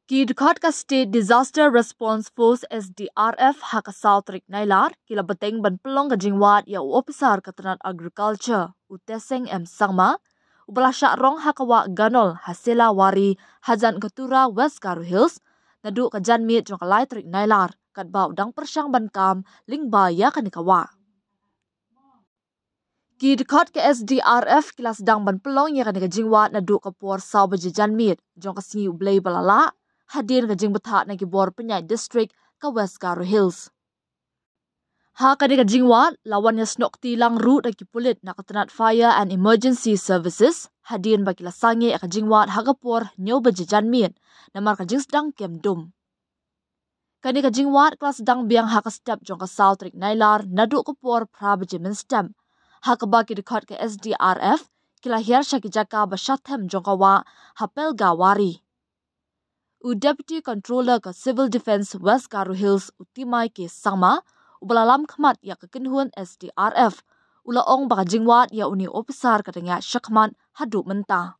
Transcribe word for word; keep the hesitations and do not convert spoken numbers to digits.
Ki dkhot ka State Disaster Response Force, S D R F, ha ka saw tarik Nailar ki la bteng ban pynlong ka jingwad ïa u ophisar ka tnat Agriculture, u Teseng M Sangma, uba la shah rong ha ka wah Ganol ha Sela Wari, hajan ka Tura, West Garo Hills, naduh ka janmiet jong ka lai tarik Nailar, katba u dang pyrshang ban kam lyngba ïa kane ka wah. Ki dkhot ka S D R F ki la sdang ban pynlong ïa kane ka jingwad naduh ka por saw baje janmiet jong ka sngi U Blei ba la lah, hadien ka jingbthah na ki bor pynïaid district ka West Garo Hills. Ha kane ka jingwad la wan ïasnoh kti lang ruh da ki pulit na ka tnat Fire and Emergency Services, hadien ba ki la sangeh ïa ka jingwad ha ka por hynñiew baje janmiet namar ka jingsdang kem dum. Kane ka jingwad ka la sdang biang ha ka step jong ka saw tarik Nailar naduh ka por phra baje mynstep, ha kaba ki dkhot ka S D R F ki la hiar sha ki jaka ba shathem jong ka wah ha Pelga Wari. U Deputy Controller ka Civil Defence West Garo Hills, u Timai K Sangma, uba la lam khmat ïa ka kynhun S D R F, u la ong ba ka jingwad ïa une u ophisar ka dang ïaid shakhmat haduh mynta.